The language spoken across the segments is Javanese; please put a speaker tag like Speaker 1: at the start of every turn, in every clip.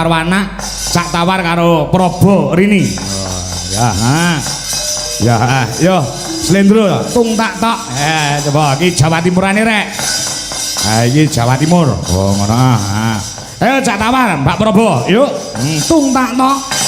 Speaker 1: Karo anak Cak Tawar karo Probo Rini. Oh, ya, ha. Ya, ha. Yo, Slendro tung tak tok. Coba iki Jawa Timurane rek. Ha iki Jawa Timur. Oh, ngono ah. Ayo Cak Tawar, Mbak Probo, yuk. Tung tak tok.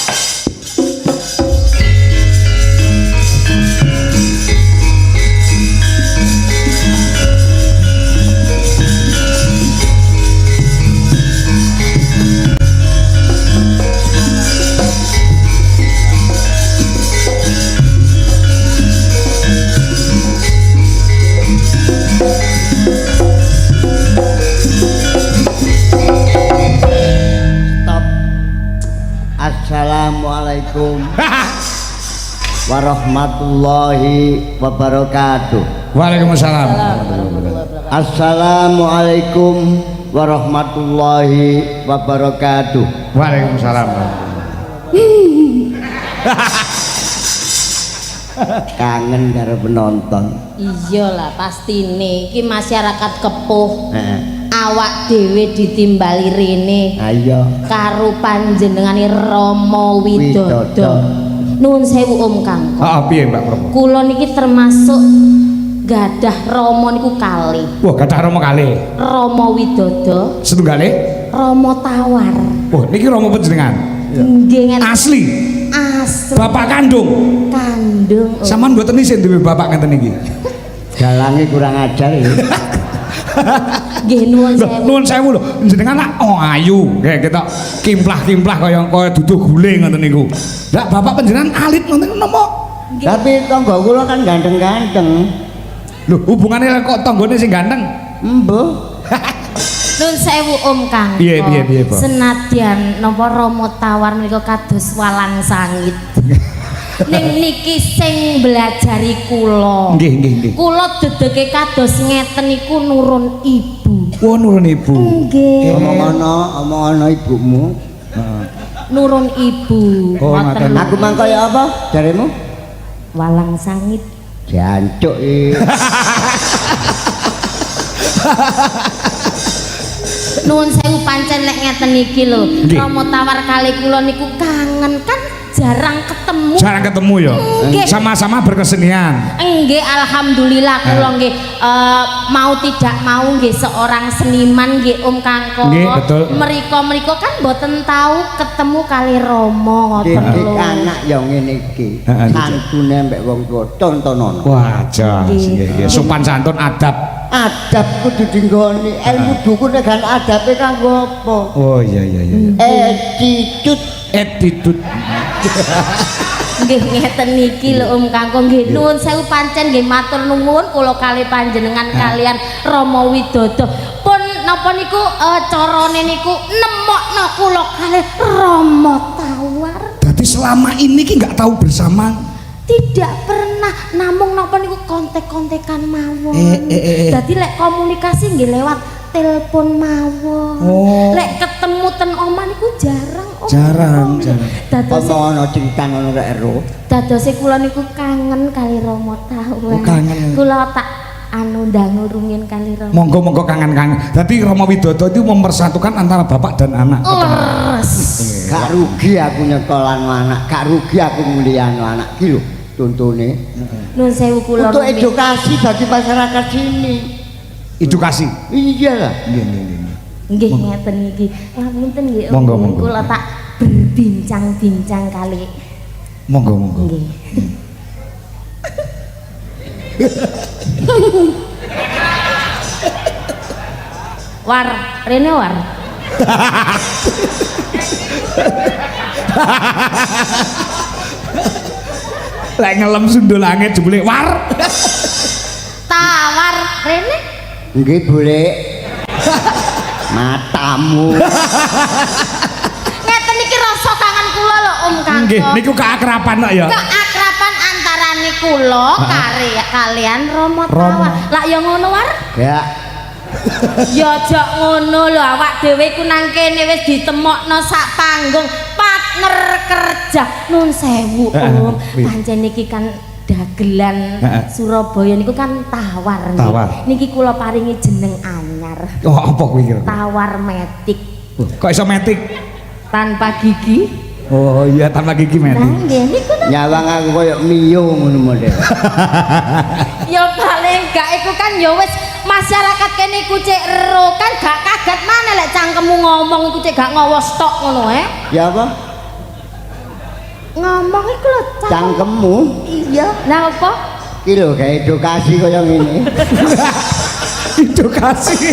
Speaker 2: Stop. Assalamualaikum warahmatullahi wabarakatuh.
Speaker 1: Waalaikumsalam.
Speaker 2: Assalamualaikum warahmatullahi wabarakatuh.
Speaker 1: Waalaikumsalam.
Speaker 2: Kangen karo penonton.
Speaker 3: Iya lah pastine iki masyarakat kepuh.
Speaker 2: Heeh.
Speaker 3: Awak dhewe ditimbali rene
Speaker 2: Ayo.
Speaker 3: karo panjenengane Rama Widodo.
Speaker 2: Widodo.
Speaker 3: Nuwun sewu Om Kangko.
Speaker 1: Heeh, piye Mbak Probo?
Speaker 3: Kula niki termasuk gadah Rama niku kalih.
Speaker 1: Wah, gadah Rama kalih.
Speaker 3: Rama Widodo,
Speaker 1: Setunggale?
Speaker 3: Rama Tawar.
Speaker 1: Wah, niki Rama panjenengan.
Speaker 3: Nggih ngeten.
Speaker 1: Asli,
Speaker 3: Asli
Speaker 1: bapak kandung.
Speaker 3: kandung. Om.
Speaker 1: Sampeyan mboten isin duwe bapak ngeten iki.
Speaker 2: Dalange kurang ajar ya.
Speaker 3: Nggih nuwun
Speaker 1: Lho,
Speaker 3: sewu.
Speaker 1: nuwun sewu lho, jenengan lak oh ayu, kayak ketok kimplah-kimplah kaya kaya duduh gule ngoten niku. Lah bapak panjenengan alit ngoten niku napa?
Speaker 2: Tapi tangga kula kan ganteng-ganteng.
Speaker 1: Lho, hubungane kok tanggane sing ganteng?
Speaker 2: Embuh.
Speaker 3: Nun sewu Om Kangko.
Speaker 1: Piye, piye, piye, Pak?
Speaker 3: Senadyan napa Rama Tawar menika kados walang sangit. Ning niki sing belajari kula.
Speaker 1: Nggih, nggih, nggih.
Speaker 3: Kula dedege kados ngeten niku nurun ibu.
Speaker 1: Wah, nurun ibu.
Speaker 3: Nggih.
Speaker 2: Omong ana, omong ana ibumu.
Speaker 3: Nurun ibu.
Speaker 1: Oh,
Speaker 3: Ngoten
Speaker 1: ngaten.
Speaker 3: lho.
Speaker 2: Aku mang kaya apa jaremu?
Speaker 3: Walang sangit.
Speaker 2: Jancuk iki.
Speaker 3: Nuwun sewu pancen lek ngeten iki lho.
Speaker 1: Nggih.
Speaker 3: Rama Tawar kali kula niku kangen kan jarang ketemu.
Speaker 1: Jarang ketemu ya.
Speaker 3: Nggih.
Speaker 1: Sama-sama berkesenian.
Speaker 3: Nggih, alhamdulillah kula nggih mau tidak mau nggih seorang seniman nggih Om Kangko.
Speaker 1: Nggih, betul.
Speaker 3: Mereka-mereka kan mboten tahu ketemu kali Rama ngoten
Speaker 2: Didik
Speaker 3: lho.
Speaker 2: anak ya ngene iki.
Speaker 1: Heeh,
Speaker 2: Santune mbek wong tuwa contonono.
Speaker 1: Wah, jas. Nggih, nggih. Sopan santun adab.
Speaker 2: Adab kudu dinggoni. Ilmu dukun nek gak adabe kanggo apa?
Speaker 1: Oh iya iya iya.
Speaker 2: Attitude.
Speaker 1: Attitude.
Speaker 3: Nggih ngeten niki lho Om Kangko nggih nuwun sewu pancen nggih matur nuwun kula kali panjenengan kalian Rama Widodo. Pun napa niku carane niku nemokno kula kali Rama Tawar.
Speaker 1: Berarti selama ini ki nggak tahu bersama.
Speaker 3: Tidak pernah namung napa niku kontek-kontekan mawon. Dadi lek komunikasi nggih lewat telepon mawon.
Speaker 1: Oh.
Speaker 3: Lek ketemu ten omah niku jarang Om.
Speaker 1: Jarang, jarang.
Speaker 3: Dadose
Speaker 2: Omong ana cerita ngono rek ero.
Speaker 3: dadose kula niku kangen kali Rama Tawar.
Speaker 1: Oh, kangen.
Speaker 3: Kula tak anu dangu rumiyin kali Rama.
Speaker 1: Monggo monggo kangen-kangen. Dadi Rama Widodo itu mempersatukan antara bapak dan anak.
Speaker 3: Leres.
Speaker 2: Gak rugi aku nyekolano anak, gak rugi aku nguliano anak iki lho contone.
Speaker 3: Nuwun sewu kula
Speaker 2: Untuk
Speaker 3: rumiyin.
Speaker 2: edukasi bagi masyarakat sini.
Speaker 1: Edukasi.
Speaker 2: Iya lah.
Speaker 1: Nggih nggih nggih.
Speaker 3: Nggih ngeten iki. Ngapunten nggih Om.
Speaker 1: Monggo, monggo.
Speaker 3: Kula tak berbincang-bincang kali.
Speaker 1: Monggo monggo.
Speaker 3: Nggih. War, rene war.
Speaker 1: Lek ngelem sundul langit jebule war.
Speaker 3: Tawar rene.
Speaker 2: Nggih, Bulik. Matamu.
Speaker 3: Ngeten iki rasa kangen kula lho Om Kangko.
Speaker 1: Nggih, niku keakraban kok ya.
Speaker 3: Keakraban antarane kula kalian Rama
Speaker 1: Rama.
Speaker 3: Tawar. Lah ya ngono war.
Speaker 2: Gak.
Speaker 3: Ya aja ngono lho awak dhewe iku nang kene wis ditemokno sak panggung partner kerja. Nun sewu Om, pancen niki kan dagelan Surabaya niku kan tawar nggih.
Speaker 1: Tawar.
Speaker 3: Niki kula paringi jeneng anyar.
Speaker 1: Oh, apa kuwi kira?
Speaker 3: Tawar metik.
Speaker 1: Kok iso metik?
Speaker 3: Tanpa gigi.
Speaker 1: Oh iya, tanpa gigi
Speaker 3: Lah
Speaker 1: mati.
Speaker 3: Nggih niku to.
Speaker 2: Nyawang aku koyo Mio ngono model.
Speaker 3: Ya paling gak iku kan ya wis masyarakat kene iku cek ero kan gak kaget mana lek cangkemmu ngomong iku cek gak ngowos tok ngono eh.
Speaker 2: Ya apa?
Speaker 3: Ngomong iku lho
Speaker 2: Cangkemmu
Speaker 3: Iya. Lah apa?
Speaker 2: Iki lho gawe edukasi kaya ngene.
Speaker 1: Edukasi.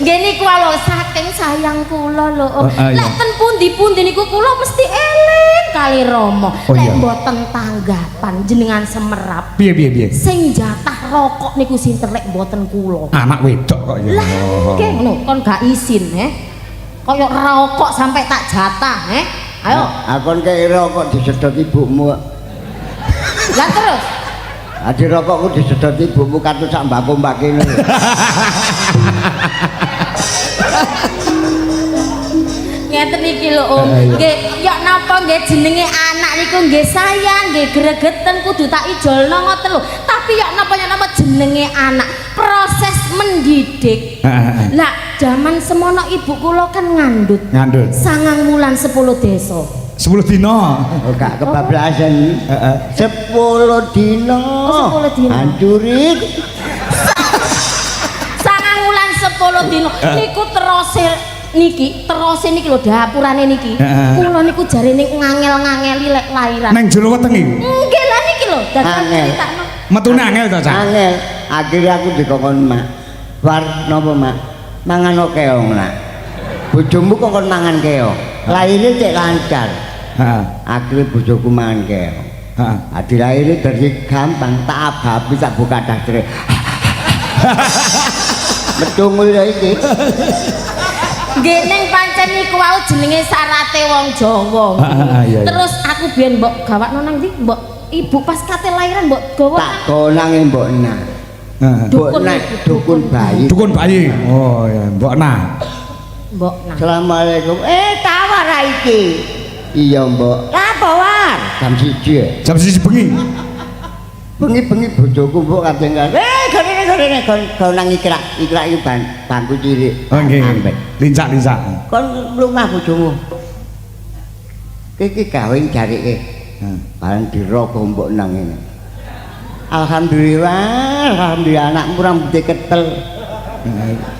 Speaker 3: Nggih niku lho saking sayang kula lho.
Speaker 1: Oh, ah, iya.
Speaker 3: Lek ten pundi-pundi niku kula mesti eling kali Rama.
Speaker 1: Oh,
Speaker 3: Lek
Speaker 1: iya.
Speaker 3: mboten tanggapan jenengan semerap.
Speaker 1: Piye piye piye?
Speaker 3: Sing jatah rokok niku sinten lek mboten kula.
Speaker 1: Anak wedok kok ya.
Speaker 3: Lah nggih ngono kon gak isin eh. Kaya rokok sampai tak jatah eh. Ayo.
Speaker 2: Aku kei rokok disedot ibumu.
Speaker 3: Lah terus
Speaker 2: Adi rokokku disedot ibumu katut sak mbako-mbake ngono.
Speaker 3: Ngeten iki lho Om. Nggih, ya napa nggih jenenge anak niku nggih sayang, nggih gregeten kudu tak ijolno ngoten lho. Tapi ya napa jenenge anak, proses mendidik.
Speaker 1: Heeh.
Speaker 3: Lah jaman semono ibu kula kan ngandut.
Speaker 1: Ngandut.
Speaker 3: 9 wulan 10 desa.
Speaker 1: 10 dina.
Speaker 2: Oh, gak kebablasan.
Speaker 1: Heeh.
Speaker 2: 10 dina.
Speaker 3: Oh, 10 dina.
Speaker 2: Hancurin.
Speaker 3: 9 wulan 10 dina niku terose niki, terose niki lho dapurane niki.
Speaker 1: Heeh.
Speaker 3: Kula niku jarene ngangel-ngangeli lek lairan.
Speaker 1: Neng jero weteng iku.
Speaker 3: Nggih lah niki lho, dadan
Speaker 2: Angel.
Speaker 3: critakno.
Speaker 1: Metune angel to, Cak?
Speaker 2: Angel. Akhirnya aku dikongkon mak. War napa mak? Mangan keong nak. Bojomu kongkon mangan keong. Lahirnya cek lancar.
Speaker 1: Heeh.
Speaker 2: Akhirnya bojoku mangan keong.
Speaker 1: Heeh.
Speaker 2: Adi lahirnya dari gampang tak ababi tak buka dastre. Medungul ya iki.
Speaker 3: Nggih ning pancen niku wau jenenge syarate wong Jawa.
Speaker 1: Heeh, iya, iya.
Speaker 3: Terus aku biyen mbok gawakno nang ndi? Mbok ibu pas kate lahiran mbok gawa
Speaker 2: Tak konange mbok nak.
Speaker 1: Heeh.
Speaker 2: Mbok
Speaker 3: Dukun
Speaker 2: nak
Speaker 3: ibu,
Speaker 2: dukun bayi.
Speaker 1: Dukun bayi. Oh ya, mbok nah.
Speaker 3: Mbok nah.
Speaker 2: Assalamualaikum. Tawar ra iki. Iya, Mbok. Lah apa war? Jam 1 ya.
Speaker 1: Jam 1 bengi.
Speaker 2: Bengi-bengi bojoku mbok kadang kan. Gorene kon kon nang ikrak, ikrak iki bangku cilik.
Speaker 1: Oh nggih.
Speaker 2: Ambek.
Speaker 1: Lincak-lincak.
Speaker 2: Kon mlumah bojomu. Iki kawin jarike.
Speaker 1: Heeh.
Speaker 2: Bareng dirogo mbok nang ngene. Alhamdulillah, alhamdulillah anakmu rambute ketel.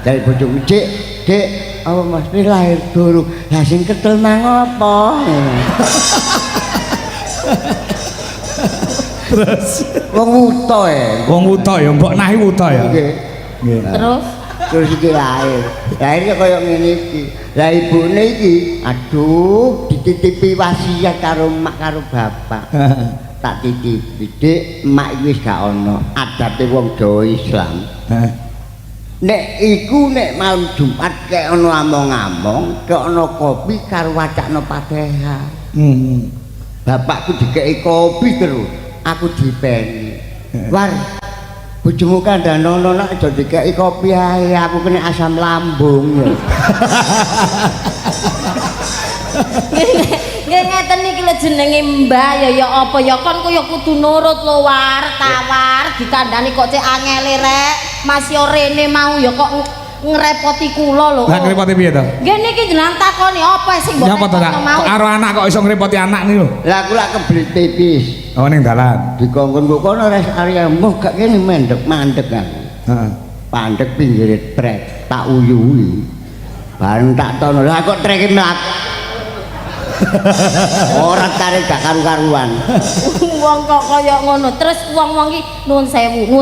Speaker 2: Dari bojoku, "Dik, Dik, apa Mas wis lahir durung? Lah sing ketel nang apa?"
Speaker 1: Terus
Speaker 2: Wong wuta e.
Speaker 1: wong wuta ya, mbok nahi wuta ya.
Speaker 2: Nggih.
Speaker 1: Nggih.
Speaker 3: Terus
Speaker 2: Terus iki lahir. Lahir kaya ngene iki. Lah ibune iki, aduh, dititipi wasiat karo mak karo bapak. Tak titipi, Dik, mak iki wis gak ono. Adate wong Jawa Islam.
Speaker 1: Heeh.
Speaker 2: Nek iku nek malam Jumat kek ono among-among, kek ono kopi karo wacakno Fatihah.
Speaker 1: Hmm.
Speaker 2: Bapakku dikeki kopi terus, aku dipeni. War, bojomu kandhanono nek aja dikeki kopi ae, aku kena asam lambung.
Speaker 3: Nggih ngeten niki lho jenenge Mbah ya ya apa ya kon ku ya kudu nurut lho war tawar dikandani kok cek angele rek. Mas yo rene mau ya kok ngrepoti kula lho.
Speaker 1: Lah ngrepoti piye to?
Speaker 3: Nggih niki jenengan takoni apa sing mbok
Speaker 1: Nyapa to, Kak?
Speaker 3: repotno mau?
Speaker 1: Kok karo anak kok iso ngrepoti anak niku lho.
Speaker 2: Lah aku lak kebelet pipis.
Speaker 1: Oh ning dalan.
Speaker 2: Dikongkon kok kono res area moh gak kene mandek-mandek aku.
Speaker 1: Heeh.
Speaker 2: Pandek pinggire trek, tak uyuhi. Bareng tak tono, lah kok treke mlaku. Ora tarik gak karu-karuan.
Speaker 3: Wong kok kaya ngono. Terus wong-wong iki nuwun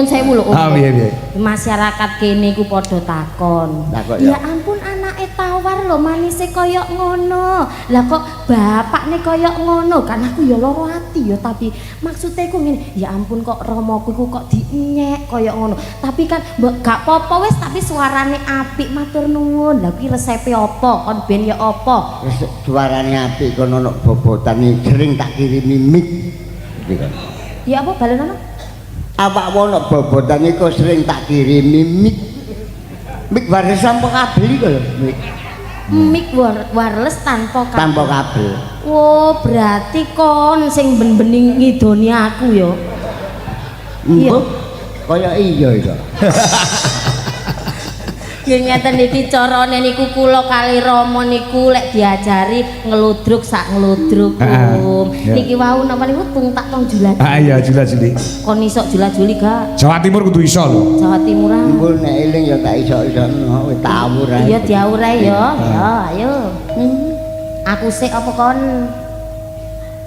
Speaker 3: sewu lho. Om.
Speaker 1: Ah piye piye.
Speaker 3: Masyarakat kene iku padha takon.
Speaker 2: Takon ya.
Speaker 3: Ya ampun anake tawar lho manise kaya ngono. Lah kok bapakne kaya ngono? Kan aku ya lara ati ya tapi maksude iku ngene, ya ampun kok ramaku iku kok dienyek kaya ngono. Tapi kan mbok gak apa-apa wis tapi suarane apik matur nuwun. Lah kuwi resepe apa? Kon ben ya apa?
Speaker 2: Wis suarane apik kono ono bobotan sering tak kirimi mic. Iki kan.
Speaker 3: Ya apa balenono?
Speaker 2: Awakmu ono bobotan iku sering tak kirimi mic. Mic wireless tanpa kabel iku lho, mic.
Speaker 3: Mic wireless tanpa kabel.
Speaker 2: Tanpa kabel.
Speaker 3: Oh, berarti kon sing ben-bening ngidoni aku ya. Iya.
Speaker 2: Mbok kaya iya iku.
Speaker 3: Nggih ngeten iki carane niku kula kali Rama niku lek diajari ngeludruk sak ngeludruk. Om. Niki wau napa niku tung tak tong jula.
Speaker 1: Ah iya jula-juli.
Speaker 3: Kon iso jula-juli gak?
Speaker 1: Jawa Timur kudu iso lho.
Speaker 3: Jawa Timuran.
Speaker 2: Mbul nek eling ya tak iso-iso wis tawur ae.
Speaker 3: Iya diawur ae ya. Ya ayo. Aku sik apa kon?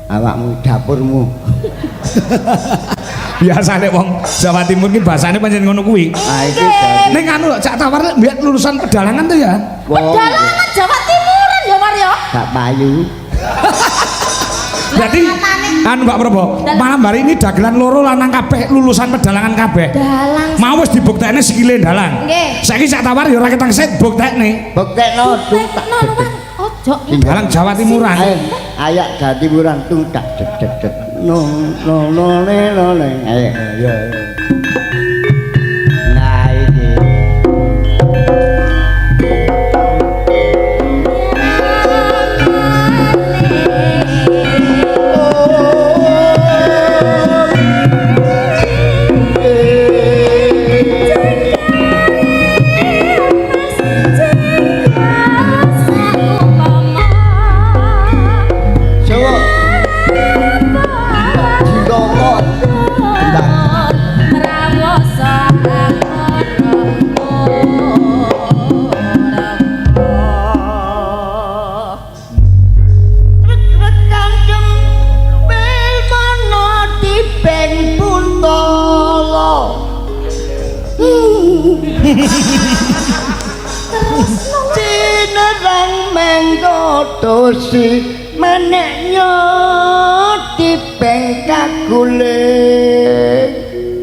Speaker 2: Awakmu dapurmu.
Speaker 1: Biasane wong Jawa Timur ki bahasane pancen ngono kuwi.
Speaker 2: Ah iki dadi
Speaker 1: Ning anu lho Cak Tawar lek mbiyen lulusan pedalangan tuh ya.
Speaker 3: Pedalangan Jawa Timuran ya War ya.
Speaker 2: Gak payu.
Speaker 1: Berarti anu Mbak Probo, malam hari ini dagelan loro lanang kabeh lulusan pedalangan kabeh.
Speaker 3: Dalang.
Speaker 1: Mau wis dibuktekne sikile dalang.
Speaker 3: Nggih.
Speaker 1: Saiki Cak Tawar ya ora ketang sik buktekne.
Speaker 2: Buktekno tung tak.
Speaker 3: No, no, War. Ojo.
Speaker 1: Dalang Jawa Timuran.
Speaker 2: Ayo, ayak Jawa Timuran tung tak det det det. No no no le no le. Ayo.
Speaker 1: Iya iya.
Speaker 2: Nah iki. Jawa. Jiloko. Bentar. Rek-rekan jempil mana tibeng puntala. Cinerang mengkotosi meneknya tibeng kaguling.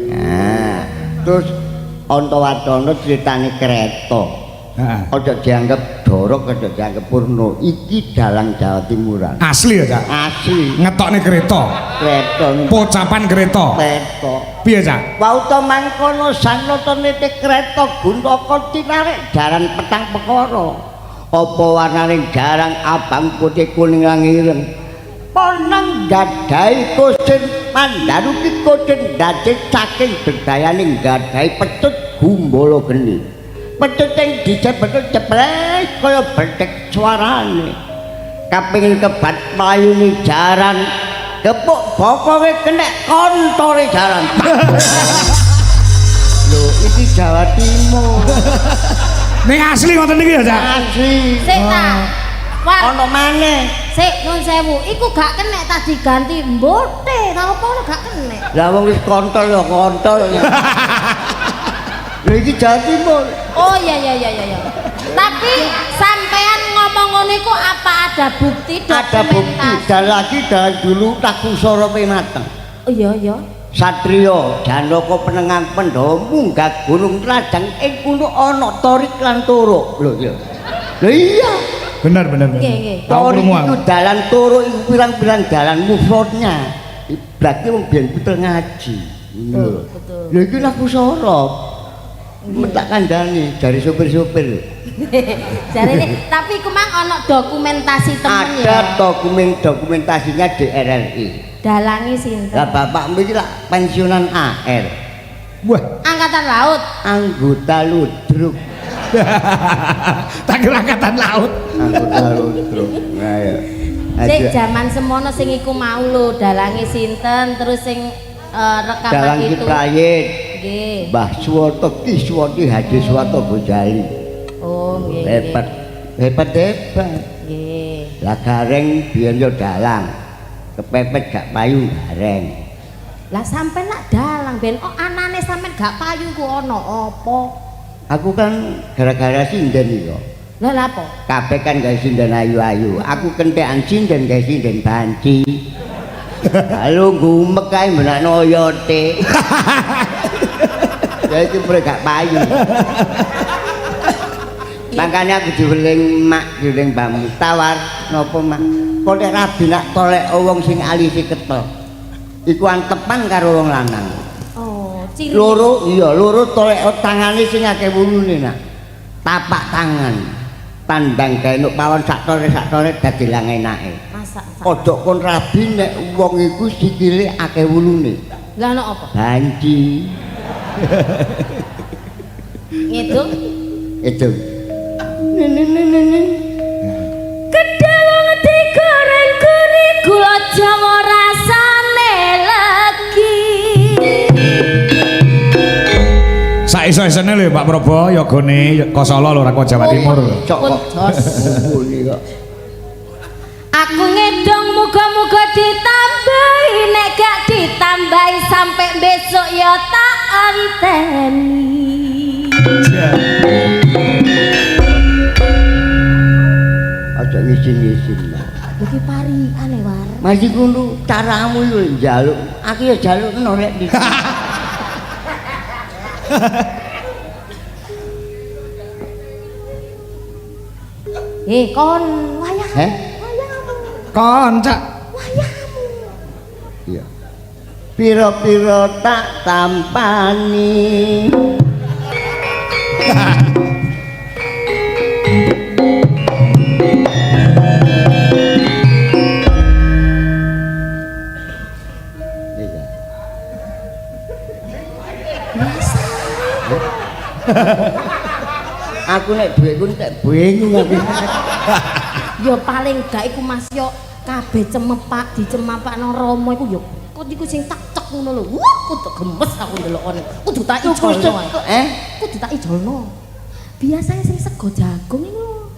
Speaker 2: Nah, terus Antawacana critane kereta.
Speaker 1: Heeh.
Speaker 2: Aja dianggap dorok, aja dianggap purno. Iki dalang Jawa Timuran.
Speaker 1: Asli ya, Cak.
Speaker 2: Asli
Speaker 1: Ngetokne kereta.
Speaker 2: kereta
Speaker 1: Pocapan kereta.
Speaker 2: kereta.
Speaker 1: Piye, Cak?
Speaker 2: Wauta mangkono sanata niti kereta guntaka tinarik jaran petang perkara. Apa warnane jaran abang putih kuning lan ireng. Ponang gadhahi kusin mandaruki kusin dadi saking bedayane gadhahi pecut gumbala geni. Pecut sing dicepet ceplek kaya bethek suarane. Kapingin kebat mlayune jaran gepuk bokonge kenek kontore jaran. Lho iki Jawa Timur.
Speaker 1: Ning asli ngoten niki ya, Cak.
Speaker 2: Asli.
Speaker 3: Sik ta. War,
Speaker 2: Ana maneh.
Speaker 3: sik nun sewu, iku gak kenek ta diganti mbote, ta apa gak kenek.
Speaker 2: Lah wong wis kontol ya kontol. Lho iki Jawa Timur.
Speaker 3: Oh iya iya iya iya. Tapi sampean ngomong ngono iku apa ada bukti
Speaker 2: Ada bukti
Speaker 3: dokumentasi?
Speaker 2: dan lagi dari dulu Takusara mateng.
Speaker 3: Oh iya iya.
Speaker 2: Satrio Janaka penengang Pandhawa munggah gunung Trajang ing kono ana Torik lan Turuk. Lho iya. Lho iya.
Speaker 1: Bener bener bener.
Speaker 3: Nggih, nggih.
Speaker 1: Tau
Speaker 2: Torik
Speaker 1: krungu
Speaker 2: iku
Speaker 1: aku.
Speaker 2: dalan Turuk iku pirang-pirang dalan mufrodnya. Berarti wong biyen pinter ngaji. Lho.
Speaker 3: Betul.
Speaker 2: Lho iki Takusara. Tak kandhani dari sopir-sopir.
Speaker 3: Jarene tapi iku mang ana dokumentasi temen
Speaker 2: Ada
Speaker 3: ya.
Speaker 2: dokumen dokumentasinya di RRI.
Speaker 3: Dalangi sinten?
Speaker 2: Lah bapakmu iki lak pensiunan AR,
Speaker 1: Wah,
Speaker 3: Angkatan Laut.
Speaker 2: anggota ludruk.
Speaker 1: tak kira angkatan laut.
Speaker 2: Anggota ludruk. Nah ya.
Speaker 3: Sik
Speaker 2: Aja.
Speaker 3: jaman semono sing iku mau lho dalange sinten terus sing rekaman
Speaker 2: Dalang
Speaker 3: itu.
Speaker 2: Kiprayit,
Speaker 3: Nggih.
Speaker 2: Mbah Suwoto Ki Suwoti Haji Suwoto Gojali.
Speaker 3: Oh nggih.
Speaker 2: Hebat. Hebat hebat.
Speaker 3: Nggih.
Speaker 2: Lah gareng biyen yo dalang. Kepepet gak payu gareng.
Speaker 3: Lah sampean lak dalang ben oh anane sampean gak payu ku ana apa?
Speaker 2: Aku kan gara-gara sinden iki.
Speaker 3: Lah lha apa?
Speaker 2: Kabeh kan gawe sinden ayu-ayu. Aku kentekan sinden gawe sinden banci. Lalu gumek kae benakno oyote. Ya iki pre gak payu. Makanya aku diweling mak, diweling mbakmu tawar napa mak. Kok nek rabi nak tolek wong sing alise ketel. Iku antepan karo wong lanang.
Speaker 3: Oh, ciri.
Speaker 2: Loro iya, loro tolek tangane sing akeh wulune nak. Tapak tangan. Tandang gawe nuk pawon sak tore dadi lang enake.
Speaker 3: Masak.
Speaker 2: Ojo kon rabi nek wong iku sikile akeh wulune.
Speaker 3: Lah ana apa?
Speaker 2: Banci.
Speaker 3: Ngidung.
Speaker 2: Itu. Nene.
Speaker 3: Kedhe wong digoreng gurih gula Jawa rasane legi.
Speaker 1: Sak iso-isone lho Pak Probo yogane Kosala lho ora kok Jawa Timur.
Speaker 2: Cok kok. Ngene kok.
Speaker 3: Aku ngedong muga-muga ditambahi, nek gak ditambahi sampai besok ya tak anteni.
Speaker 2: Aja ngisin-ngisin.
Speaker 3: Iki pariane war.
Speaker 2: Masih ngono caramu lho njaluk. Aku ya jaluk norek iki.
Speaker 3: Kon wayah.
Speaker 2: Heh?
Speaker 1: Kon cak.
Speaker 3: Wayahmu.
Speaker 2: Iya. Piro-piro tak tampani. Iya. Aku nek dhuwitku entek bingung aku.
Speaker 3: Ya paling gak iku Mas yo kabeh cemepak dicemapakno Rama iku yo kok iku sing tak cek ngono lho. Wah, kudu gemes aku ndelokane. Kudu tak ijolno. Kudu tak ijolno. Biasane sing sego jagung iku lho.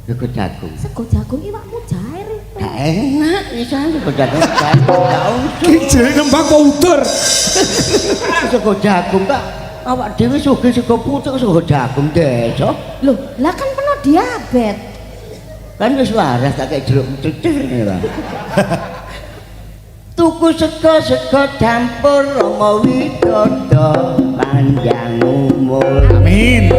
Speaker 2: Sego jagung.
Speaker 3: Sego jagung iwakmu jair itu.
Speaker 2: Gak enak pisan sego jagung. Gak
Speaker 1: Ki jenenge nembang kok udur.
Speaker 2: Sego jagung kak awak dhewe sugih sego pucuk sego jagung desa.
Speaker 3: Lho, lah kan penuh diabetes.
Speaker 2: Kan wis waras tak kei jeruk cecer ngene lho. Tuku sego-sego campur Rama Widodo panjang umur.
Speaker 1: Amin.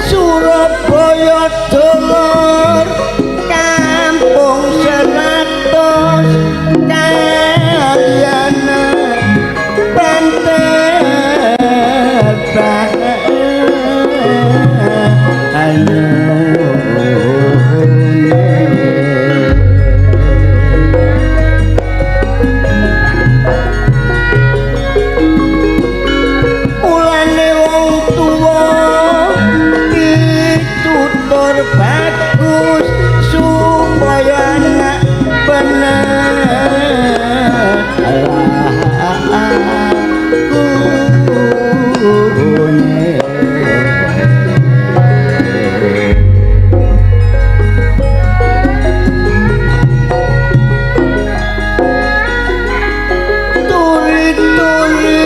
Speaker 2: Surabaya dulur kampung 100 kaliana banter mulane wong tuwa pitutur bagus supaya anak bener lakune. Turi-turi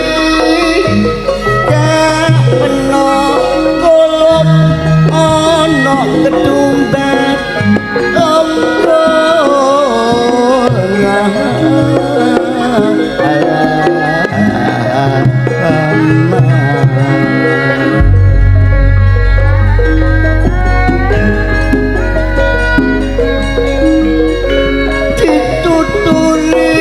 Speaker 2: gak peno kulup ana ketumbar dituturi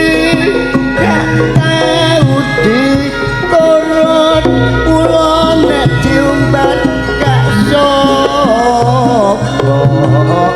Speaker 2: gak tau diturut kula nek diumbat gak sapa ngomah.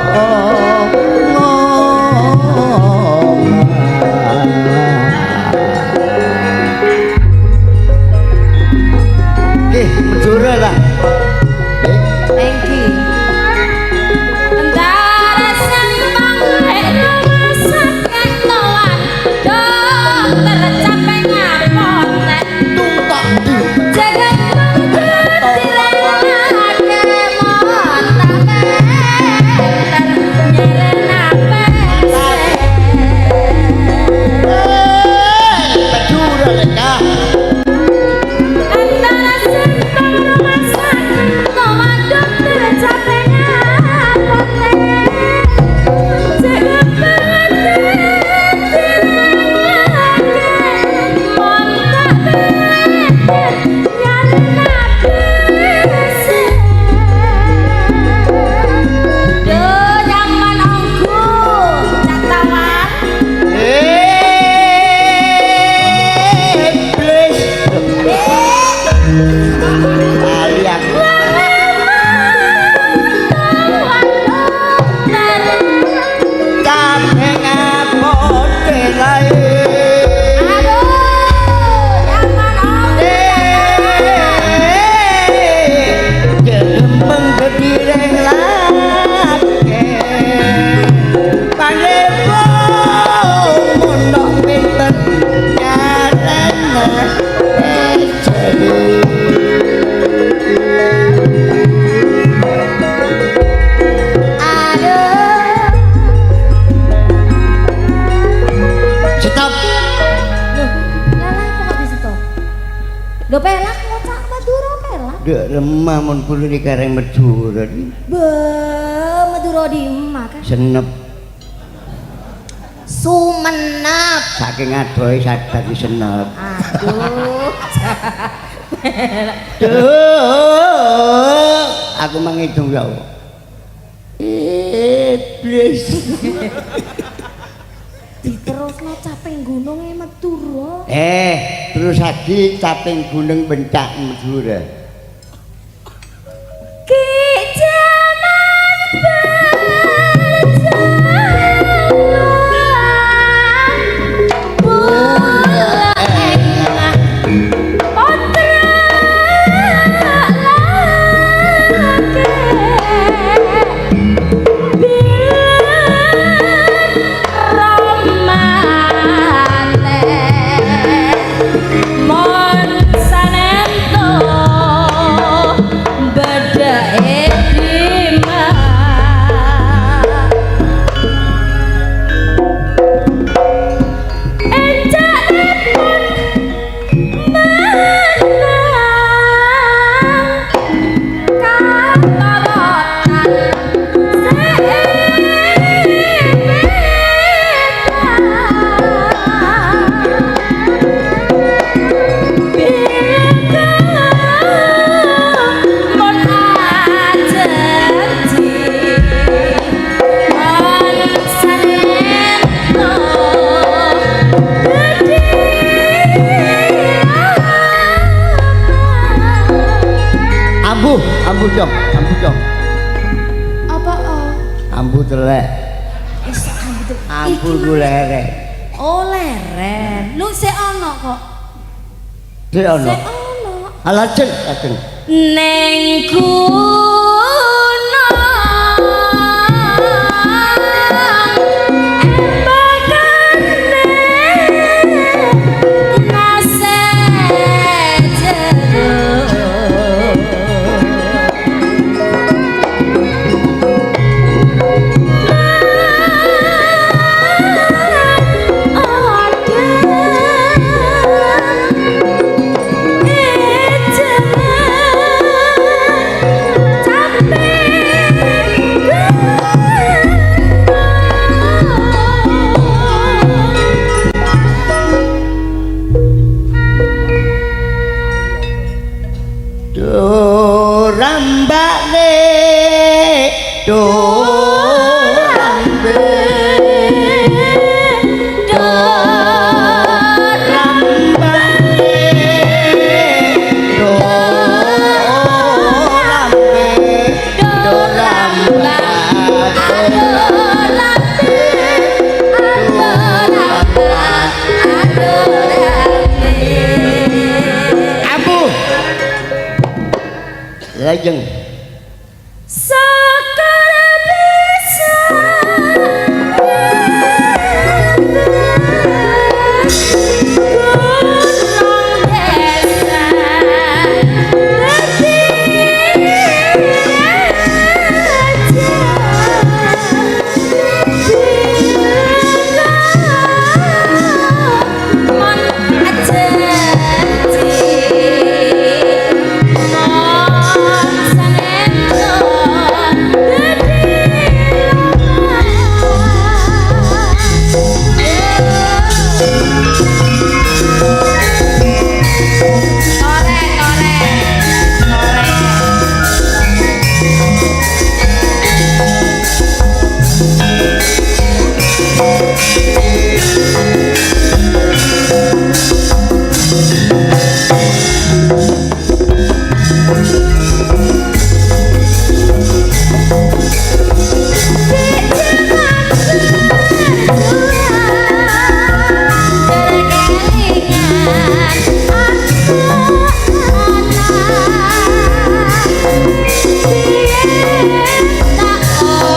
Speaker 2: Karena ejelu.
Speaker 3: Aduh.
Speaker 2: Stop.
Speaker 3: Loh, lah kok di situ? Lho pelak ngocak Madura pelak.
Speaker 2: Dek lemah mun kulo di kareng Madura.
Speaker 3: Be, Madura di emak kan.
Speaker 2: Senep.
Speaker 3: Sumenep.
Speaker 2: Saking adohe dadi senep.
Speaker 3: Aduh.
Speaker 2: Duh, aku menghitung ya Allah. Iblis.
Speaker 3: Diterusno caping gununge Madura.
Speaker 2: Terus lagi caping gunung bencak Madura.
Speaker 3: Ki jaman berjalan bulan putra laki romane mon sanento bedhae dimas encanipun menang katorotan
Speaker 2: Ambu, ambu dong, ambu dong.
Speaker 3: Apa oh?
Speaker 2: Ambu telek,
Speaker 3: Wis ambu tuh.
Speaker 2: ambu gulere.
Speaker 3: Oh leren. Lu sik ono kok.
Speaker 2: Sik ono.
Speaker 3: Sik ono.
Speaker 2: Alah lajeng, lajeng.
Speaker 3: Neng gunung embakane nase jero.
Speaker 2: Dorambane, dorambe, dorambane, dorambe, dorambane. Ambu. Lajeng.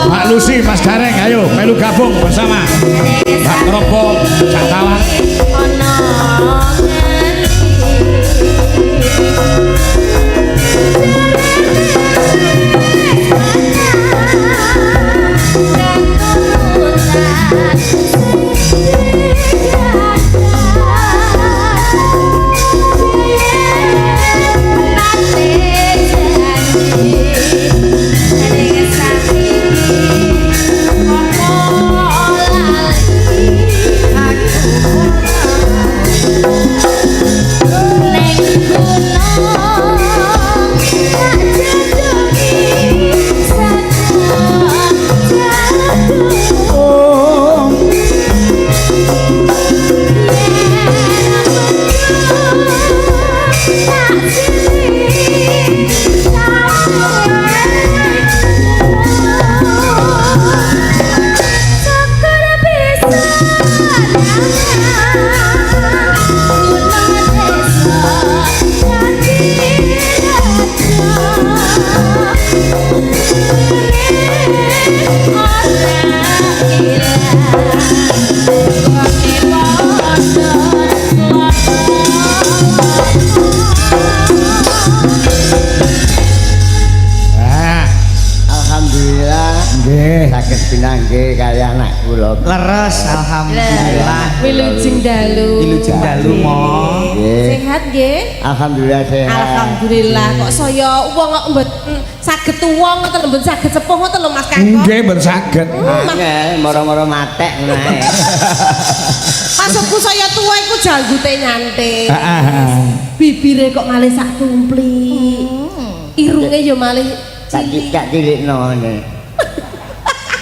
Speaker 1: Mbak Lucy, Mas Gareng, ayo melu gabung bersama Mbak Kropo, Cak Tawar.
Speaker 3: Neng gunung tak jadungi sajak jadung. Yen mendung tak sili sawe. Syukur bisa gunung desa dadi raja. Ora ilang gone padha
Speaker 1: Ah,
Speaker 2: Alhamdulillah
Speaker 1: nggih.
Speaker 2: Saged pinanggih kali anak kula.
Speaker 4: Leres, alhamdulillah.
Speaker 5: Wilujeng dalu.
Speaker 4: Wilujeng dalu, Mo.
Speaker 2: Nggih.
Speaker 5: Sehat nggih?
Speaker 2: Alhamdulillah sehat.
Speaker 5: Alhamdulillah kok saya wong kok mboten saged tuwa ngoten mboten saged sepuh ngoten lho, Mas Kangko.
Speaker 1: Nggih, mboten saged.
Speaker 2: Angel moro-moro matek ngono ae.
Speaker 5: Maksudku saya tuwa iku janggute nyantik.
Speaker 1: Heeh, heeh.
Speaker 5: Bibire kok malih sak tumplik. Irunge ya malih
Speaker 2: Tak
Speaker 5: cilik.
Speaker 2: tak cilikno ngene.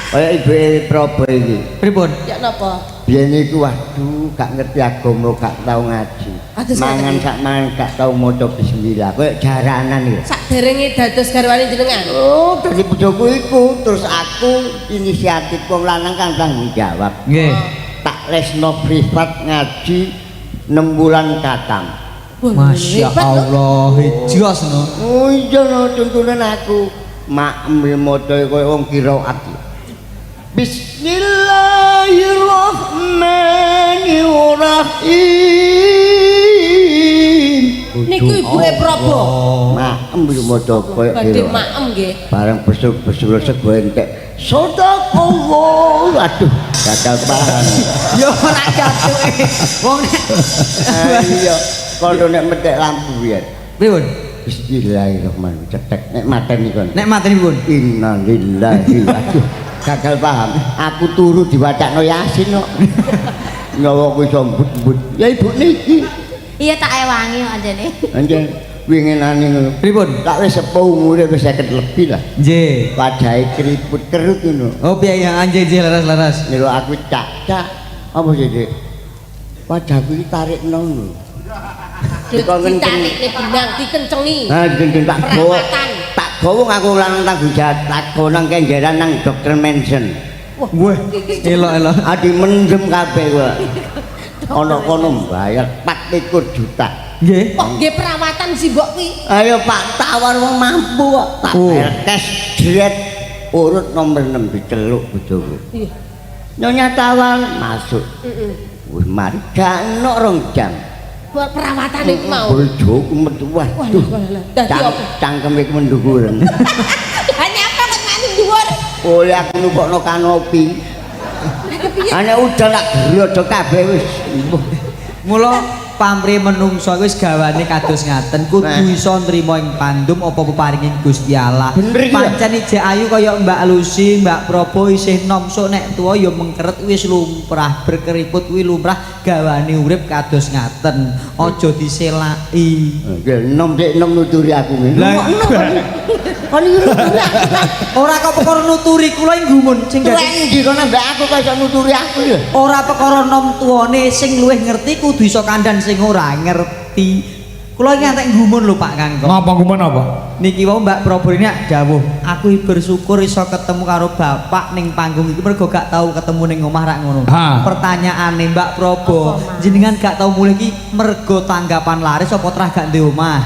Speaker 2: Kaya ibuke Probo iki.
Speaker 4: Pripun?
Speaker 5: Ya napa?
Speaker 2: Biyen iku waduh gak ngerti agama, gak tau ngaji.
Speaker 5: Aduh,
Speaker 2: Mangan
Speaker 5: sakit.
Speaker 2: sak mangan gak tau maca bismillah. Kaya jaranan iki.
Speaker 5: Saderenge dados garwane jenengan.
Speaker 2: Oh, dadi bojoku iku terus aku inisiatif, wong lanang kan tanggung jawab.
Speaker 4: Nggih.
Speaker 2: Tak lesno privat ngaji 6 bulan katam.
Speaker 5: Wah,
Speaker 4: Masya
Speaker 5: hebat lho.
Speaker 4: Allah, jos no.
Speaker 2: Oh iya no, tuntunan aku. Maem maca kaya wong qiraat. Bismillahirrahmanirrahim.
Speaker 5: Niku ibuke Probo.
Speaker 2: Maem maca kaya
Speaker 5: Badhe
Speaker 2: qiraat.
Speaker 5: maem nggih.
Speaker 2: Bareng besuk-besuk sego entek. Sadaqallah. Aduh, gagal paham.
Speaker 4: Ya ora jatuhe. Wong nek
Speaker 2: Iya, kono nek metek lampu biyen.
Speaker 4: Pripun?
Speaker 2: Bismillahirrahmanirrahim. Cetek nek mateni kon.
Speaker 4: Nek mateni pripun?
Speaker 2: Innalillahi. Aduh, gagal paham. Aku turu diwacakno Yasin kok. Nyawa ku iso mbut-mbut. Ya ibu niki.
Speaker 3: Iya, tak ewangi kok anjene.
Speaker 2: Anjen winginane ngono.
Speaker 4: Pripun?
Speaker 2: Tak wis sepuh, umure wis 50 lebih lah.
Speaker 4: Nggih.
Speaker 2: Wajahe keriput kerut ngono.
Speaker 4: Oh piye ya, nggih nggih, leres leres.
Speaker 2: Nyeluk aku, "Cak, cak." "Apa sih, Dik?" "Wajahku iki tarikno lho." Dikon kenceng.
Speaker 5: Ditarikne benang, dikencengi.
Speaker 2: Ha, dikencengi tak gawa.
Speaker 5: Perawatan.
Speaker 2: Tak gawa aku lanang tanggung jawab, tak gawa nang Kenjeran nang Dokter Mansion.
Speaker 4: Wah, elok elok.
Speaker 2: Adi mendem kabeh kowe. Ana kono bayar 24 juta.
Speaker 4: Nggih.
Speaker 5: Wah, nggih perawatan si mbok kuwi.
Speaker 2: Ayo Pak tawar, wong mampu kok. Tak bayar tes diet urut nomor 6, diceluk bojoku.
Speaker 5: Iya.
Speaker 2: Nyonya Tawar masuk.
Speaker 5: Heeh.
Speaker 2: Wis mari gak ono 2 jam.
Speaker 5: Buat perawatan iku mau.
Speaker 2: Bojoku metu, waduh.
Speaker 5: Walah, walah. Dadi apa?
Speaker 2: Cangkeme iku mendhuwuren.
Speaker 5: Lah nyapa kok mani dhuwur?
Speaker 2: Oleh aku nukokno kanopi.
Speaker 5: Lah kepiye?
Speaker 2: Ane udah lak glodok kabeh wis.
Speaker 4: Mula pamrih menungso wis gawane kados ngaten, kudu
Speaker 2: Nah.
Speaker 4: iso nrimo ing pandum apa peparinging Gusti Allah.
Speaker 2: Bener iki lho.
Speaker 4: Pancen ijek ayu kaya Mbak Lucy, Mbak Probo isih nom, sok nek tuwa ya mengkeret wis lumrah, berkeriput kuwi lumrah, gawane urip kados ngaten. Aja diselaki.
Speaker 2: Nggih, nom sik nom nuturi aku ngene.
Speaker 4: Lah,
Speaker 2: Kon iki nuturi aku.
Speaker 4: Ora kok perkara nuturi, kula ing gumun sing
Speaker 2: Tuwek
Speaker 4: dadi
Speaker 2: endi kon ambek aku kok iso nuturi aku ya?
Speaker 4: Ora perkara nom tuane, sing luwih ngerti kudu iso kandhan sing ora ngerti. Kula iki ngantek gumun lho, Pak Kangko.
Speaker 1: Ngapa gumun apa?
Speaker 4: Niki wau Mbak Probo ini dawuh, aku bersyukur iso ketemu karo bapak ning panggung iki mergo gak tau ketemu ning omah rak ngono.
Speaker 1: Ha.
Speaker 4: Pertanyaane Mbak Probo,
Speaker 3: Apa, Mas?
Speaker 4: Jenengan gak tau mulih iki mergo tanggapan laris apa terah gak ndek omah?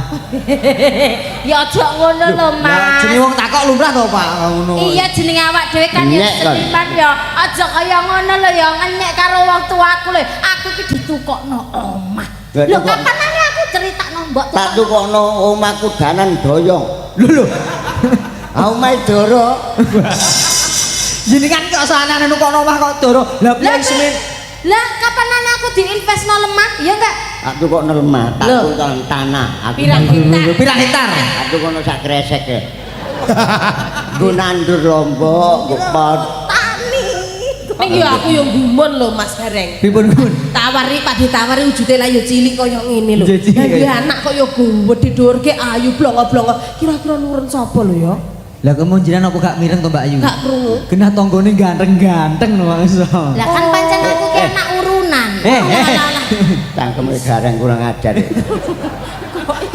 Speaker 3: Ya aja ngono lho, Mas.
Speaker 4: Jenenge wong takok lumrah to, Pak, ngono.
Speaker 3: Iya, jenenge awak dhewe kan ya
Speaker 2: Nyek, kon.
Speaker 3: seniman ya. Aja kaya ngono lho ya, ngenyek karo wong tuaku lho. Aku iki ditukokno omah.
Speaker 2: Lah,
Speaker 3: Lho
Speaker 2: tukok-
Speaker 3: kapanane aku critakno mbok
Speaker 2: Tak tukokno omahku danan doyong.
Speaker 4: Lho lho.
Speaker 2: Ah, omahe Doro.
Speaker 4: Jenengan kok sanane nukokno omah kok doro. Lah
Speaker 3: Lah
Speaker 4: piye semen?
Speaker 3: Lah kapanane aku diinvestno lemah, ya enggak?
Speaker 2: Tak tukokno lemah, tak
Speaker 5: Lho.
Speaker 2: tukokno tanah. Aku
Speaker 5: Pirang hektar?
Speaker 4: Pirang hektar?
Speaker 2: Tak tukokno sak kresek ya. Nggo nandur lombok, nggo pot.
Speaker 3: Tani.
Speaker 5: Ning yo aku yo gumun lho Mas Gareng.
Speaker 4: Pripun pun?
Speaker 5: Tawari Pak ditawari wujude lah yo cilik kaya ngene lho.
Speaker 4: Iya, cilik
Speaker 5: Lah duwe
Speaker 4: kaya.
Speaker 5: anak kok yo gedhe dhuwurke ayu blongo-blongo. Kira-kira nurun sapa lho ya?
Speaker 4: Lah kemu jenengan apa gak mireng to Mbak Ayu?
Speaker 5: Gak krungu.
Speaker 4: Genah tanggane ganteng-ganteng lho Mas.
Speaker 3: Lah kan pancen aku ki anak urunan.
Speaker 4: Eh, eh.
Speaker 2: Cangkeme Gareng kurang ajar.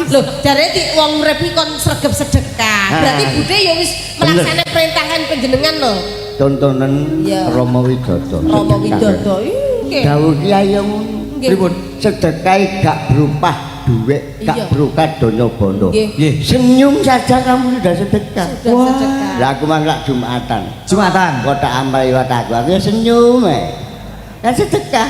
Speaker 5: Lho, jare di wong urip iki kon sregep sedekah. Berarti
Speaker 2: Ah.
Speaker 5: bude ya wis melaksanakan perintahan panjenengan lho.
Speaker 2: Tontonan
Speaker 5: Iya.
Speaker 2: Rama Widodo.
Speaker 5: Rama Widodo. Nggih.
Speaker 2: Dawuh kiai yang ngono.
Speaker 5: Nggih.
Speaker 4: Pripun?
Speaker 2: Sedekah gak berupa duit, gak
Speaker 5: Iya.
Speaker 2: berupa donya bondo.
Speaker 5: Nggih.
Speaker 4: Nggih.
Speaker 2: Senyum saja kamu sudah sedekah.
Speaker 5: Sudah sedekah.
Speaker 2: Lah aku mang lak Jumatan.
Speaker 4: Jumatan.
Speaker 2: Kotak amal liwat aku ya senyum ae. Kan sedekah.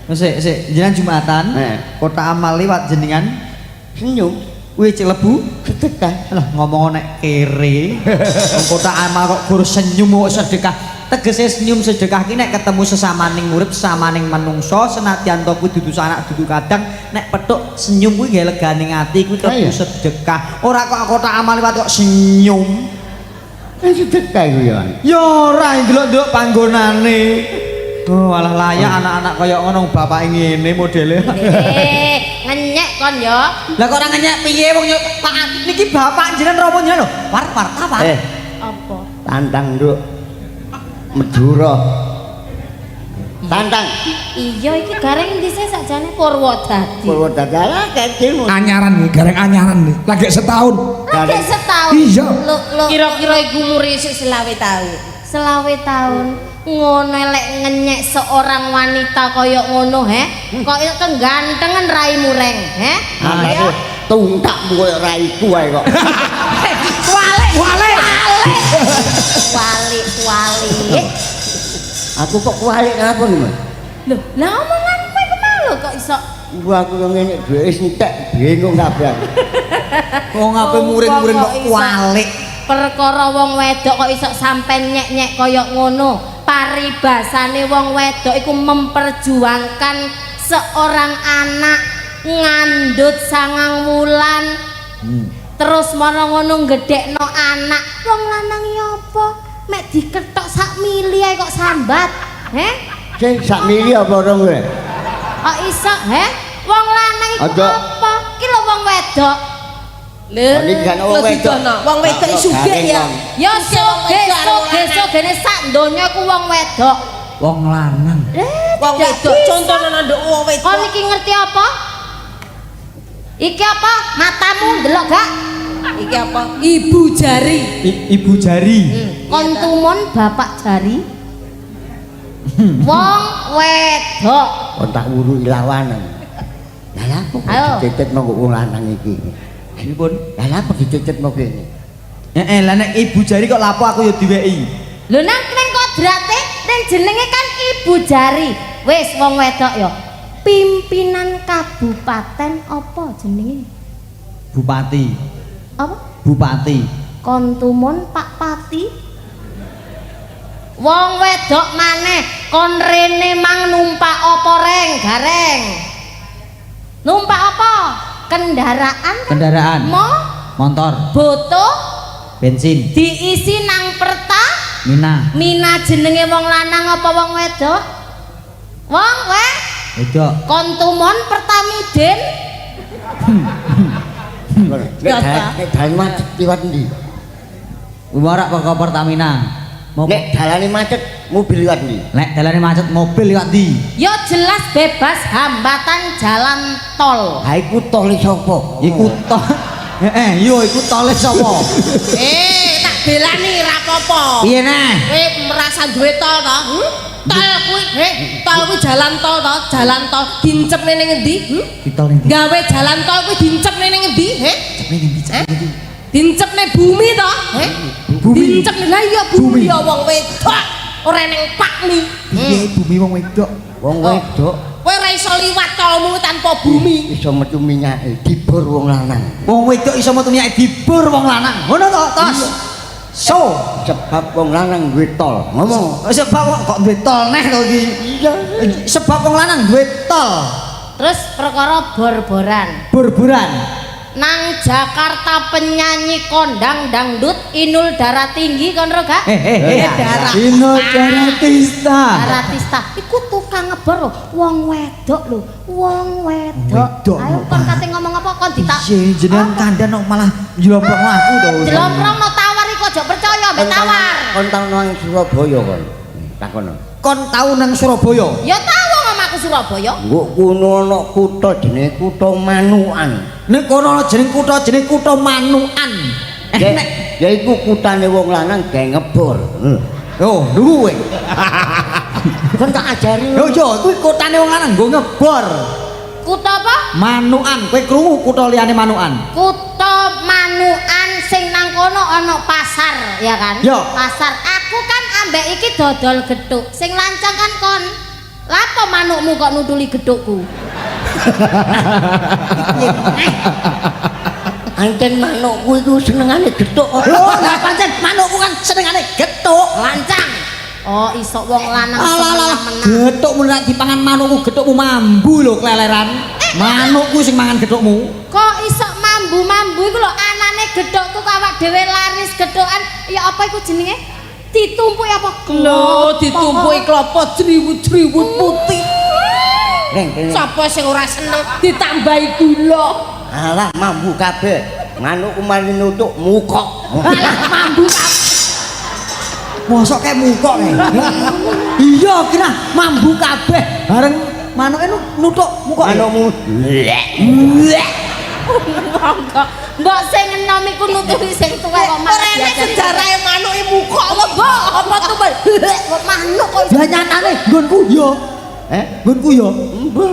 Speaker 4: Sik, sik, jenengan Jumatan.
Speaker 2: Eh.
Speaker 4: Kotak amal liwat jenengan
Speaker 2: Senyum
Speaker 4: kuwi celebu.
Speaker 2: Sedekah.
Speaker 4: Lah ngomong nek kere. Wong kotak amal kok gur senyum kok sedekah. Tegese senyum sedekah ki nek ketemu sesamaning urip, sesamaning manungsa, senadyan to kuwi dudu sanak dudu kadang, nek petuk senyum kuwi gawe legane ati kuwi klebu
Speaker 2: Iya.
Speaker 4: sedekah. Ora kok kotak amal liwat kok senyum.
Speaker 2: Kan sedekah iku ya.
Speaker 4: Ya ora ndelok-ndelok panggonane. Oh, alah layak anak-anak kaya ngono bapake ngene modele.
Speaker 3: Eh, ngenyek kon yo.
Speaker 4: Lah kok ora ngenyek piye wong yo Pak niki bapak jenengan Rama jenengan lho. War war tawar.
Speaker 2: Eh,
Speaker 3: Apa?
Speaker 2: tantang nduk. Madura. Tantang.
Speaker 3: Iya iki Gareng endi sih sakjane Purwodadi.
Speaker 2: Purwodadi lah kecil.
Speaker 1: Anyaran nih, Gareng anyaran nih. Lagi setahun.
Speaker 3: Lagi setahun.
Speaker 1: Iya.
Speaker 3: Lho, lho.
Speaker 5: Kira-kira iku umure isih 25 tahun.
Speaker 3: 25 tahun. Ngono lek ngenyek seorang wanita kaya ngono he, kok kegantengan raimu Reng, he?
Speaker 2: Anake tungtakmu koyo raiku ae kok.
Speaker 3: Walik,
Speaker 1: Walik.
Speaker 3: walik, walik.
Speaker 2: Aku kok kualik kenapa nih, Mas?
Speaker 3: Lho, lah omonganmu iku mau lho kok iso
Speaker 2: Gua aku yang ngene duwe wis entek bingung kabeh.
Speaker 4: Wong ape muring-muring kok kualik.
Speaker 3: Perkara wong wedok kok iso sampe nyek-nyek kaya ngono. Paribasane wong wedok iku memperjuangkan seorang anak ngandut 9 wulan. Terus mara ngono gedhekno anak. Wong lanang ya apa? Mek diketok sak mili ae kok sambat. Heh?
Speaker 2: Sing sak mili apa rong kowe?
Speaker 3: Kok iso, heh? Wong lanang iku
Speaker 2: Aja.
Speaker 3: apa? Ki lho wong wedok.
Speaker 5: Lho,
Speaker 2: Oh, niki kan wong wedok.
Speaker 5: Wong wedok iki sugih ya.
Speaker 3: Ya sugih, sugih, sugihne sak donya ku wong wedok.
Speaker 4: Wong lanang.
Speaker 3: Eh,
Speaker 5: Wong
Speaker 3: tidak
Speaker 5: wedok
Speaker 3: bisa.
Speaker 5: contohna nduk wong wedok.
Speaker 3: Kon iki ngerti apa? Iki apa? Matamu ndelok gak?
Speaker 5: Iki apa? Ibu jari.
Speaker 4: Ibu jari.
Speaker 3: Kon tumun bapak jari. Wong wedok.
Speaker 2: Kon tak wuruki lawanan. Lah lha apa kok
Speaker 3: Ayo.
Speaker 2: dicecet monggo wong lanang iki?
Speaker 4: Pripun?
Speaker 2: Lah lha apa dicecet mau kene?
Speaker 4: Heeh, lah nek ibu jari kok lapo aku ya diweki.
Speaker 3: Lho nang ning kodrate ning jenenge kan ibu jari. Wis wong wedok ya. Pimpinan kabupaten apa jenenge?
Speaker 4: Bupati.
Speaker 3: Apa?
Speaker 4: Bupati.
Speaker 3: Kon tumun Pak Pati. Wong wedok maneh kon rene mang numpak apa Reng Gareng? Numpak apa? Kendaraan kan?
Speaker 4: Kendaraan.
Speaker 3: Mo
Speaker 4: Motor,
Speaker 3: boto
Speaker 4: bensin,
Speaker 3: diisi nang Perta
Speaker 4: Mina,
Speaker 3: Mina jenenge wong lanang apa wong wedok? Wong
Speaker 4: wedok.
Speaker 3: Kon tumon Pertamidin.
Speaker 2: Nek nek dalan macet liwat ndi?
Speaker 4: Ora kok Pertamina. Mau
Speaker 2: Nek dalane macet mobil liwat ndi?
Speaker 4: nek dalane macet mobil liwat ndi?
Speaker 3: Ya jelas bebas hambatan jalan tol.
Speaker 2: Ha iku tole sapa?
Speaker 4: Iku tol. Heeh, yo iku tole sapa?
Speaker 5: Eh, tak belani ra apa-apa.
Speaker 4: Piye neh?
Speaker 5: Kowe merasa duwe tol to? Hmm? Tol kuwi, tol kuwi jalan tol to, jalan tol dincepne ning endi? Hmm?
Speaker 4: Ditol ning ndi?
Speaker 5: Gawe jalan tol kuwi dincepne ning endi? Heh?
Speaker 4: Cepne ning ndi? Cepne ning ndi?
Speaker 5: Dincepne bumi to? Heh?
Speaker 4: Bumi.
Speaker 5: Dincepne lah iya bumi
Speaker 4: Bumi.
Speaker 5: ya wong wedok. Ora ning pakmi.
Speaker 4: Piye bumi wong wedok?
Speaker 2: Wong wedok
Speaker 5: Kowe ora iso liwat tolmu tanpa bumi.
Speaker 2: iso metu minyake dibur wong lanang.
Speaker 4: Wong wedok iso metu minyake dibur wong lanang. Ngono to, Tos? So,
Speaker 2: Sebab wong lanang duwe tol. Ngomong.
Speaker 4: Sebab wong kok duwe tol neh to iki.
Speaker 2: Iya.
Speaker 4: Sebab wong lanang duwe tol.
Speaker 3: Terus perkara bor-boran.
Speaker 4: Bor-boran.
Speaker 3: Nang Jakarta penyanyi kondang dangdut Inul Daratista kon ro gak?
Speaker 4: Eh eh eh.
Speaker 5: Darah.
Speaker 4: Inul Daratista.
Speaker 3: Daratista. Iku tukang ngebor lho, wong wedok lho, wong wedok.
Speaker 4: Wedok,
Speaker 3: Ayo
Speaker 4: lho,
Speaker 3: kon kate ngomong apa kon ditak.
Speaker 4: Piye jenengan kandhan kok malah njlomprongno aku to.
Speaker 3: Jlomprongno tawar iku aja percaya mbek tawar.
Speaker 2: Kon tau nang Surabaya kon. Takono.
Speaker 4: Kon tau nang Surabaya.
Speaker 3: Ya tau wong omahku Surabaya.
Speaker 2: Nggo kono ana kutha jenenge Kutha Manukan.
Speaker 4: Nek kono ana jeneng kutha jeneng Kutha Manukan. Eh
Speaker 2: Ya,
Speaker 4: nek
Speaker 2: ya iku kutane wong lanang gawe ngebor.
Speaker 4: Oh, nunggu kowe.
Speaker 2: Kon tak ajari.
Speaker 4: Yo yo, kuwi kutane wong lanang nggo ngebor.
Speaker 3: Kutha apa?
Speaker 4: Manukan, kowe krungu kutha liyane Manukan.
Speaker 3: Kutha Manukan sing nang kono ana pasar, ya kan?
Speaker 4: Yo.
Speaker 3: Pasar. Aku kan ambek iki dodol gethuk. Sing lancang kan kon. Lapo manukmu kok nutuli gethukku?
Speaker 2: Ancen manukku iku senengane gethuk kok.
Speaker 4: Lho, lah pancen manukku kan senengane gethuk.
Speaker 3: Lancang. Oh, iso wong lanang
Speaker 4: Alah alah,
Speaker 3: menang.
Speaker 4: gethukmu nek dipangan manukku, gethukmu mambu lho kleleran. Manukku sing mangan gethukmu.
Speaker 3: Kok iso mambu-mambu iku lho anane gethukku kok awak dhewe laris gethukan. Ya apa iku jenenge? Ditumpuki apa?
Speaker 5: Lho, ditumpuki klopo jriwut-jriwut putih.
Speaker 2: Reng, reng.
Speaker 5: Sapa sing ora seneng ditambahi gula?
Speaker 2: Alah mambu kabeh. Manukku mari nutuk mukok.
Speaker 3: Alah mambu kabeh.
Speaker 4: Mosok kayak mukok kae. Iya, kira mambu kabeh. Bareng manuke nutuk mukok.
Speaker 2: Manukmu.
Speaker 3: Monggo. Mbok sing enom iku nuturi sing tuwa kok malah
Speaker 5: Ora enek
Speaker 3: diajari.
Speaker 5: sejarahe manuke mukok
Speaker 3: Apa mbok? Apa tuh mbok? Kok manuk kok iso
Speaker 4: Lah nyatane nggonku yo.
Speaker 2: Eh?
Speaker 4: Nggonku yo. Mbah.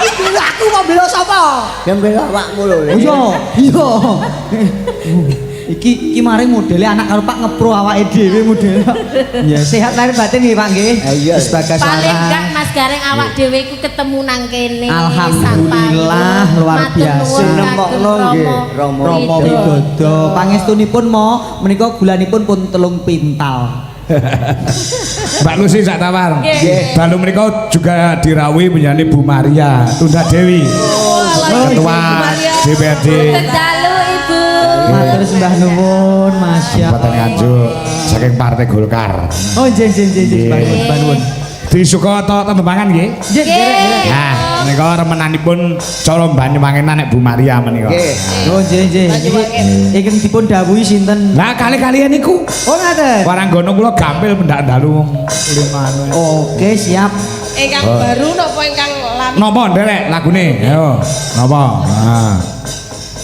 Speaker 4: Iki dulu aku mau bela sapa?
Speaker 2: Ya mbela awakmu lho.
Speaker 4: Iya, iya. Iki iki mari modele anak karo Pak ngepro awake dhewe modele. Ya sehat lahir batin nggih Pak nggih.
Speaker 2: Iya.
Speaker 4: Wis bagas
Speaker 3: Paling
Speaker 4: waras.
Speaker 3: enggak Mas Gareng awak dhewe iku ketemu nang kene.
Speaker 4: Alhamdulillah, luar biasa.
Speaker 2: Nemokno nggih, Romo.
Speaker 4: Romo Widodo. Pangestunipun mo menika gulanipun pun 3 pintal.
Speaker 1: Mbak Lucy sak tawar.
Speaker 5: Nggih.
Speaker 1: Dalu menika juga dirawuhi penyanyi Bu Maria Tunda Dewi. Ketua DPRD
Speaker 3: Dalu Ibu.
Speaker 4: Matur sembah nuwun, Masya
Speaker 1: Kabupaten Nganjuk saking Partai Golkar.
Speaker 4: Oh, nggih nggih nggih nggih sembah nuwun, sembah nuwun.
Speaker 1: Disuka ta tetembangan nggih?
Speaker 4: Nggih, nderek nderek.
Speaker 1: Nah, menika remenanipun cara Banyuwangenan nek Bu Maria menika.
Speaker 2: Nggih.
Speaker 4: Oh, nggih nggih. Iki ingkang dipun dawuhi sinten?
Speaker 1: Nah, kali-kalian niku
Speaker 4: Oh, ngaten.
Speaker 1: waranggono kula gampil pendak dalu wong limane.
Speaker 4: Oke, siap.
Speaker 5: Ingkang baru napa ingkang lami?
Speaker 1: Napa nderek lagune? Ayo, napa? Nah.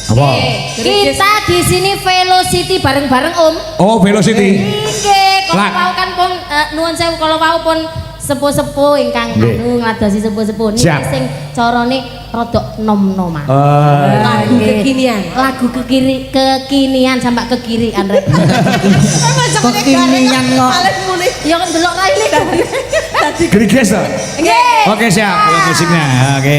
Speaker 1: Apa?
Speaker 3: Kita di sini Velocity bareng-bareng Om.
Speaker 1: Oh, Velocity.
Speaker 3: Nggih, kalau
Speaker 1: Lah.
Speaker 3: wau kan pun nuwun sewu kalau wau pun sepuh-sepuh ingkang
Speaker 1: Nggih.
Speaker 3: anu ngladosi sepuh-sepuh niki
Speaker 1: Siap.
Speaker 3: sing carane rodok nom-noman.
Speaker 5: Lagu
Speaker 3: Nggih.
Speaker 5: kekinian.
Speaker 3: Lagu kekiri kekinian sampai kekirian rek.
Speaker 4: Kekinian kok.
Speaker 5: Paling muni.
Speaker 3: Ya kan delok raine.
Speaker 5: Dadi
Speaker 1: Geriges to?
Speaker 3: Nggih.
Speaker 1: Oke, siap. Musiknya. Oke.